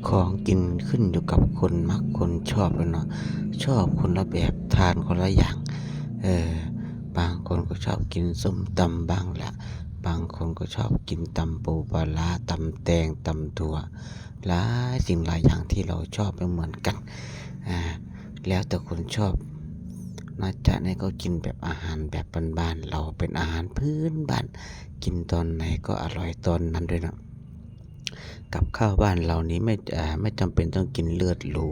ຂອງກິນຂຶ້ນຢູ່ກັບຄົນມັກຄົນຊອບແຫຼະເນາະ, ຊອບຄົນລະແບບ ທານຄົນລະຢ່າງ. ເອີ ບາງຄົນກໍຊອບກິນສົ້ມຕຳບ້າງລະ, ບາງຄົນກໍຊອບກິນຕຳປູປາຮ້າ, ຕຳແຕງ, ຕຳຖົ່ວ, ຫຼາຍສິ່ງຫຼາຍຢ່າງທີ່ເຮົາຊອບບໍ່ເໝືອນກັນ. ອາ ແລ້ວແຕ່ຄົນຊອບ. ນາຈະນີ້ກໍກິນແບບອາຫານແບບບ້ານໆ ເຮົາເປັນອາຫານພື້ນບ້ານ, ກິນຕອນໃດກໍອະລ່ອຍຕອນນັ້ນດ້ວຍເນາະ. ກັບຂ້າວບ້ານເຮົານີ້ ໄມ່ ເອີ ໄມ່ຈຳເປັນຕ້ອງກິນເລີດຫຼູ,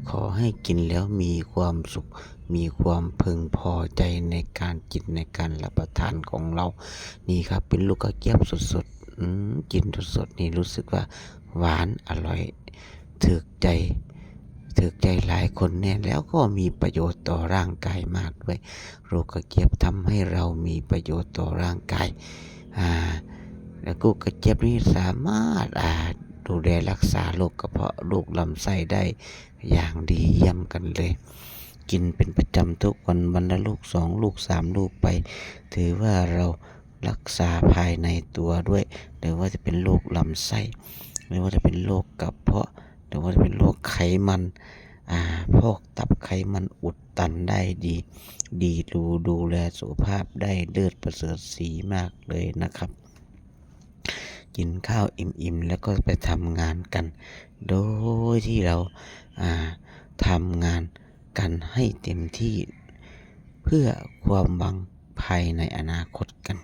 ຂໍໃຫ້ກິນແລ້ວມີຄວາມສຸກ, ມີຄວາມເພິ່ງພໍໃຈໃນການກິນ, ໃນການຮັບປະທານຂອງເຮົາ. ນີ້ຄັບ ເປັນລູກກະຈຽບສົດໆ, ອືມ ກິນສົດໆນີ້ ຮູ້ສຶກວ່າຫວານອະລ່ອຍ ຖືກໃຈ ຖືກໃຈຫຼາຍຄົນແນ່ ແລ້ວກໍມີປະໂຫຍດຕໍ່ຮ່າງກາຍມາກດ້ວຍ. ລູກກະຈຽບທຳໃຫ້ເຮົາມີປະໂຫຍດຕໍ່ຮ່າງກາຍ. ອາ ແລ້ວລູກກະຈຽບນີ້ສາມາດ ອາ ດູແລຮັກສາໂລກກະເພາະ, ໂລກລຳໄສ້ໄດ້ຢ່າງດີຢ້ຽມກັນເລີຍ. ກິນເປັນປະຈຳທຸກວັນ, ວັນລະລູກ, ສອງລູກ, ສາມລູກໄປ, ຖືວ່າເຮົາ ລັກສາພາຍໃນຕົວດ້ວຍ, ຫຼືວ່າຈະເປັນໂລກລຳໄສ້, ຫຼືວ່າຈະເປັນໂລກກະເພາະ, ຫຼືວ່າຈະເປັນໂລກໄຂມັນ ອາ ພອກຕັບ, ໄຂມັນອຸດຕັນໄດ້ດີ, ດີດູ ດູແລສຸຂະພາບໄດ້ເລີດປະເສີດສີມາກເລີຍນະຄັບ. ກິນຂ້າວອີ່ມໆ ແລ້ວກໍໄປທຳງານກັນ, ໂດຍທີ່ເຮົາ ອາ ທຳງານ ກັນໃຫ້ເຕັມທີ່ ເພື່ອຄວາມຫວັງພາຍໃນອະນາຄົດກັນ.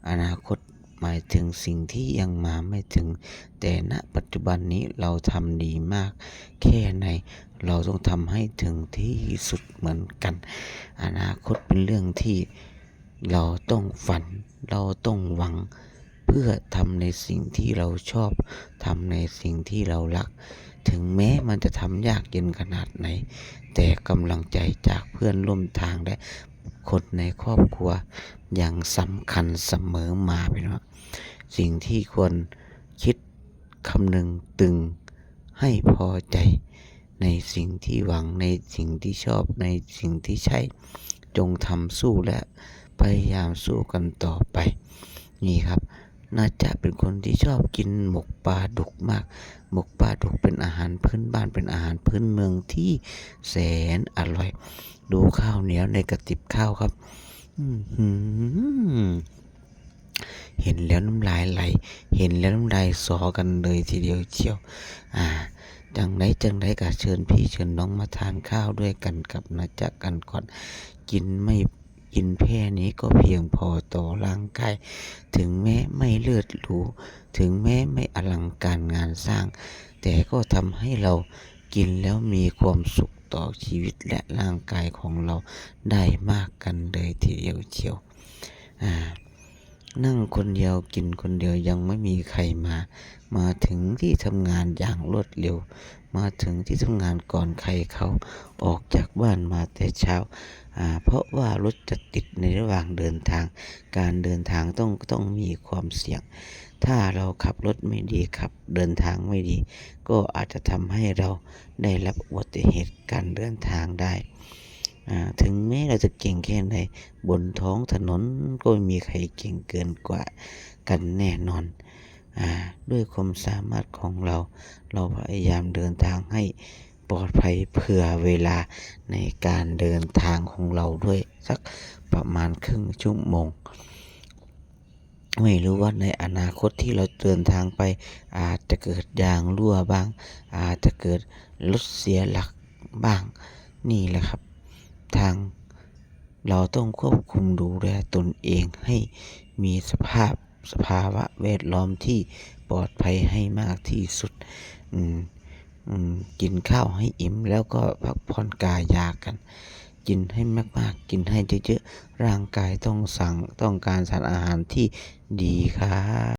ອະນາຄົດໝາຍເຖິງສິ່ງທີ່ຍັງມາໄມ່ເຖິງ, ແຕ່ນະປັດຈຸບັນນີ້ເຮົາທຳດີມາກແຄ່ໃດ, ເຮົາຕ້ອງທຳໃຫ້ເຖິງທີ່ສຸດເໝືອນກັນ. ອະນາຄົດເປັນເລື່ອງທີ່ເຮົາຕ້ອງຝັນ, ເຮົາຕ້ອງຫວັງ ເພື່ອທຳໃນສິ່ງທີ່ເຮົາຊອບ, ທຳໃນສິ່ງທີ່ເຮົາຮັກ. ເຖິງແມ້ມັນຈະທຳຍາກເຢັນຂະໜາດໃດ, ແຕ່ກຳລັງໃຈຈາກເພື່ອນຮ່ວມທາງ ແລະ ຄົນໃນຄອບຄົວຍັງສຳຄັນສະເໝີມາ, ພີ່ນ້ອງ. ສິ່ງທີ່ຄວນຄິດຄຳນຶງຕຶງໃຫ້ພໍໃຈ ໃນສິ່ງທີ່ຫວັງ, ໃນສິ່ງທີ່ຊອບ, ໃນສິ່ງທີ່ໃຊ້, ຈົ່ງທຳສູ້ ແລະ ພະຍາຍາມສູ້ກັນຕໍ່ໄປ. ນີ້ຄັບ ນາຈະເປັນຄົນທີ່ຊອບກິນໝົກປາດຸກມາກ. ໝົກປາດຸກເປັນອາຫານພື້ນບ້ານ, ເປັນອາຫານພື້ນເມືອງທີ່ແສນອະລ່ອຍ. ດູຂ້າວໜຽວໃນກະຕິບຂ້າວຄັບ. ອືຫື ເຫັນແລ້ວນ້ຳລາຍໄຫຼ, ເຫັນແລ້ວນ້ຳລາຍສໍກັນເລີຍທີດຽວຊຽວ. ອາ ຈັ່ງໃດຈັ່ງໃດກໍເຊີນພີ່ເຊີນນ້ອງມາທານຂ້າວດ້ວຍກັນກັບນາຈະກັນກ່ອນ. ກິນໄມ້ ກິນແຜ່ນີ້ກໍພຽງພໍຕໍ່ຮ່າງກາຍ, ເຖິງແມ້ໄມ່ເລີດຫຼູ, ເຖິງແມ້ໄມ່ອະລັງການງານສ້າງ, ແຕ່ກໍທຳໃຫ້ເຮົາກິນແລ້ວມີຄວາມສຸກຕໍ່ຊີວິດ ແລະ ຮ່າງກາຍຂອງເຮົາໄດ້ມາກກັນເລີຍທີດຽວຊຽວ. ອາ ນັ່ງຄົນດຽວ ກິນຄົນດຽວ ຍັງໄມ່ມີໃຄມາ. ມາເຖິງທີ່ທຳງານຢ່າງລວດເລັວ, ມາເຖິງທີ່ທຳງານກ່ອນໃຄເຂົາ, ອອກຈາກບ້ານມາແຕ່ເຊົ້າ, ອາ ເພາະວ່າລົດຈະຕິດໃນລະຫວ່າງເດີນທາງ. ການເດີນທາງຕ້ອງ ຕ້ອງມີຄວາມສ່ຽງ. ຖ້າເຮົາຂັບລົດໄມ່ດີ, ຂັບເດີນທາງໄມ່ດີ, ກໍອາດຈະທຳໃຫ້ເຮົາໄດ້ຮັບອຸບັດຕິເຫດການເດີນທາງໄດ້. ອາ ເຖິງແມ້ເຮົາຈະເກັ່ງແຄ່ໃດ, ບົນທ້ອງຖະໜົນກໍມີໃຜເກັ່ງເກີນກວ່າກັນແນ່ນອນ. ອາ ດ້ວຍຄວາມສາມາດຂອງເຮົາ, ເຮົາພະຍາຍາມເດີນທາງໃຫ້ປອດໄພ ເຜື່ອເວລາໃນການເດີນທາງຂອງເຮົາດ້ວຍ ສັກປະມານເຄິ່ງຊົ່ວໂມງ. ໄມ່ຮູ້ວ່າໃນອະນາຄົດທີ່ເຮົາເດີນທາງໄປ ອາດຈະເກີດຢາງຮົ່ວບ້າງ, ອາດຈະເກີດລົດເສຍຫຼັກບ້າງ. ນີ້ແຫຼະຄັບ ທາງເຮົາຕ້ອງຄວບຄຸມດູແລຕົນເອງໃຫ້ມີສະພາບ ສະພາວະແວດລ້ອມທີ່ປອດໄພໃຫ້ມາກທີ່ສຸດ. ອືມ ອືມ ກິນຂ້າວໃຫ້ອີ່ມ ແລ້ວກໍພັກຜ່ອນກາຍາກັນ. ກິນໃຫ້ມາກໆ ກິນໃຫ້ເຍີະໆ, ຮ່າງກາຍຕ້ອງສັ່ງ ຕ້ອງການສານອາຫານທີ່ດີຄັບ.